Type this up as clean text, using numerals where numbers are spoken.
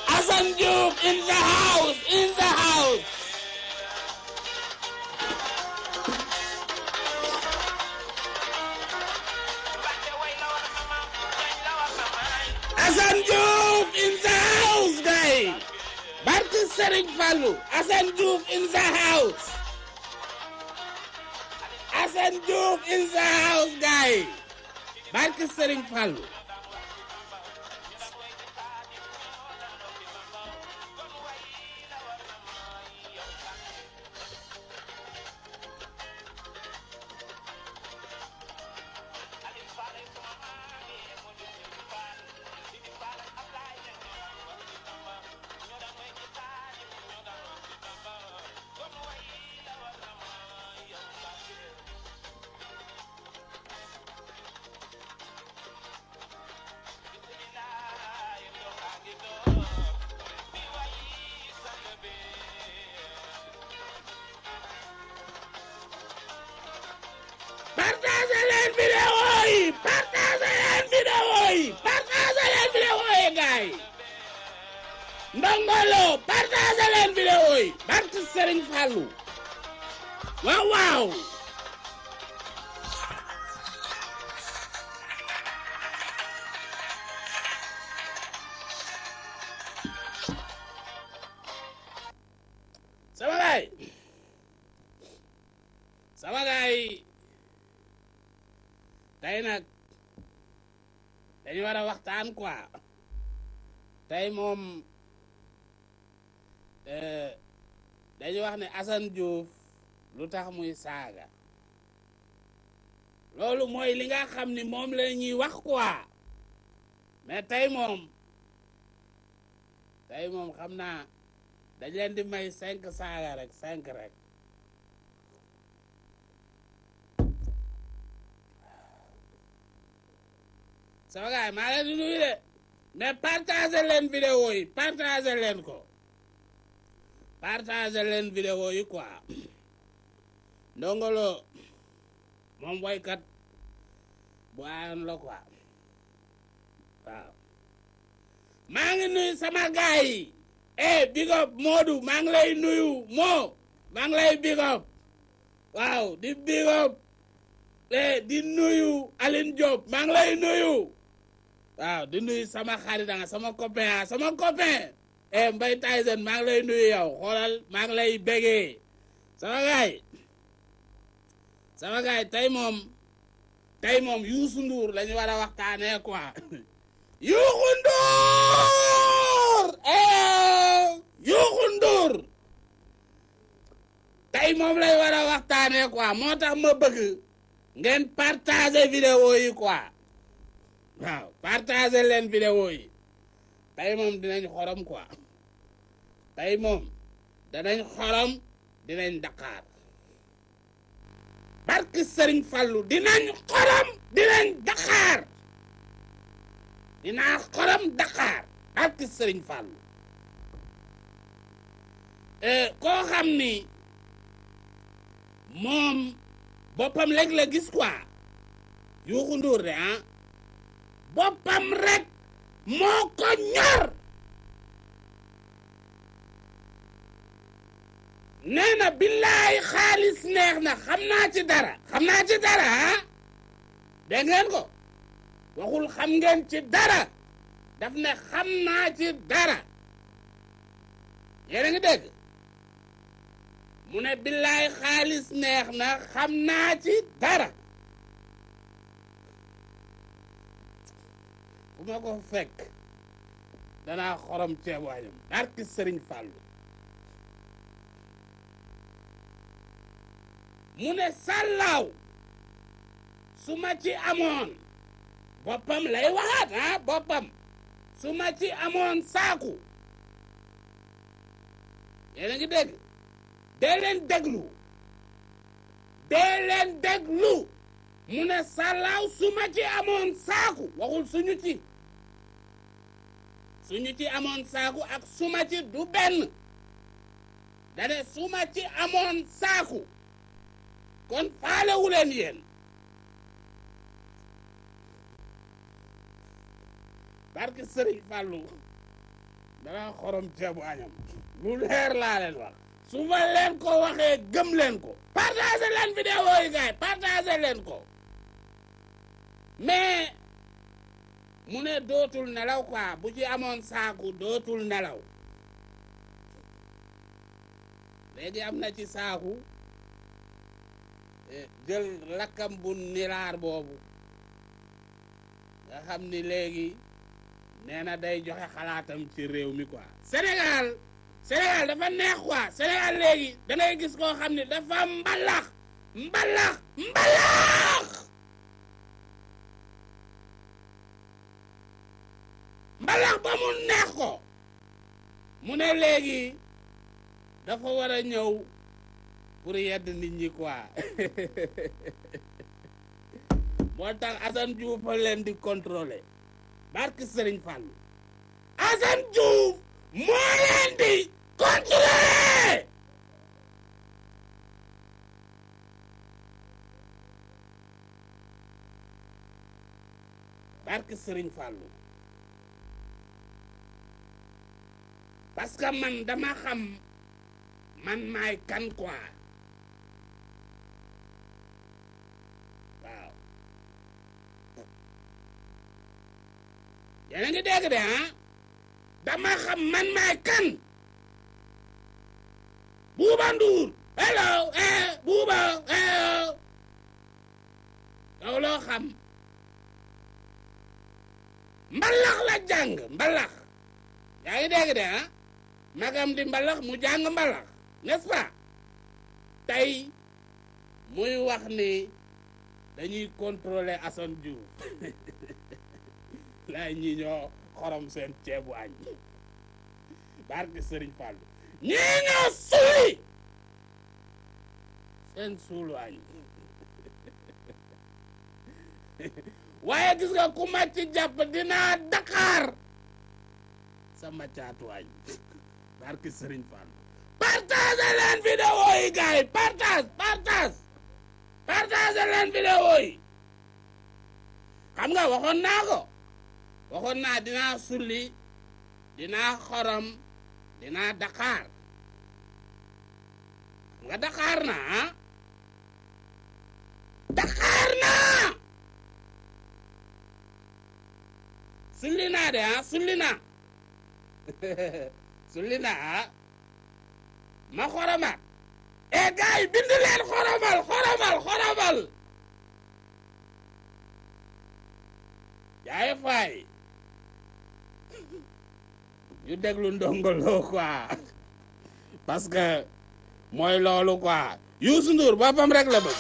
Assane Diouf in the house, in the house. Assane Diouf in the house, guys. Barke Serigne Fallou, Assane Diouf in the house. Assane Diouf in the house, guys. Barke Serigne Fallou. Partagez leen vidéo yi, partagez leen vidéo yi, partagez leen vidéo yi, gars. Ndongo Lo, partagez leen vidéo yi, barke Serigne Fallou. Waaw waaw. Sama gaay tey nag dañu war a waxtaan quoi tey moom dañu wax ne Assane Diouf lu tax muy saaga loolu mooy li nga xam ni moom la ñuy wax quoi mais tey moom xam naa dañ leen di may 5 saaga rek 5 rek. sama gaay maa leen di nuyu de mais partagez leen vidéo yi partagez leen ko partagez leen vidéo yi quoi Ndongo Lo moom woykat bu aayoon la quoi waaw maa ngi nuyu sama gaay yi big up Modou maa ngi lay nuyu moo maa ngi lay big up waaw di big up di nuyu Aline Diop maa ngi lay nuyu waaw di nuyu sama xarit nga sama copain Mbaye Tyson maa ngi lay nuyu yow xoolal maa ngi lay bégee sama gaay tey moom Youssou Ndour la ñu war a waxtaanee quoi Youssou Ndour tey moom lay war a waxtaanee quoi moo tax ma bëgg ngeen partager vidéo yi quoi waaw partager leen vidéo yi tey moom dinañ xorom quoi tey moom danañ xorom dinañ Dakar barke Serigne Fallou dinañ xorom dinañ Dakar dinaa xorom Dakar barke Serigne Fallou koo xam ni moom boppam léeg la gis quoi Youssou Ndour de boppam rek moo ko ñor nee na billaay xaalis neex na xam naa ci dara dégg ngeen ko waxul xam ngeen ci dara daf ne xam naa ci dara yéen a ngi dégg mu ne billaay xaalis neex na xam naa ci dara fu ma ko fekk danaa xorom ceebu añam barki Sëriñ Fàllu mu ne sàllaaw su ma ci amoon boppam lay waxaat boppam su ma ci amoon saaku yéen a ngi dégg dee leen déglu mu ne sàllaaw su ma ci amoon saaku waxul suñu ci amoon saaku ak su ma ci du benn dane su ma ci amoon saaku kon faalewu leen yéen barki Sëriñ Fàllu dana xorom ceebu añam lu leer laa leen wax su ma leen ko waxee gëm leen ko partagé leen vidéo yi gaay partagé leen ko mais mu ne dootul nelaw quoi bu ci amoon saaku dootul nelaw léegi am na ci saaku jël rakkam bu nullard boobu nga xam ni léegi nee na day joxe xalaatam ci réew mi quoi Sénégal dafa neex quoi Sénégal léegi da ngay gis koo xam ni dafa mbalax ba mu neex ko mu ne léegi dafa war a ñëw pour yedd nit ñi quoi moo tax Assane Diouf fa leen di contrôler barke Sëriñ Fall Assane Diouf moo leen di contrôler barke Sëriñ Fall parce que man dama xam man maay kan quoi waaw yéen a ngi dégg de ah dama xam man maay kan Bouba Ndour hello Bouba yow loo xam mbalax la jàng mbalax yaa ngi dégg de ah magam di mbalax mu jàng mbalax n'est-ce pas tey muy wax ni dañuy contrôler Assane Diouf laay ñi ñoo xorom seen ceebu añ barke Sëriñ Fall ñii ñoo suuli seen suulu añ waaye gis nga ku ma ci jàpp dinaa Dakar sama caatu añ barke Sëriñ Fall partage leen vidéo yi gars yi partage leen vidéo yi xam nga waxoon naa dinaa sulli dinaa xorom dinaa Dakar xam nga Dakar na ah Dakar na sulli naa de ah sulli naa ah ma xoromaat gars yi bind leen xoromal yaay faay ñu déglu Ndongo Lo quoi parce que mooy loolu quoi Youssou Ndour boppam rek la bëgg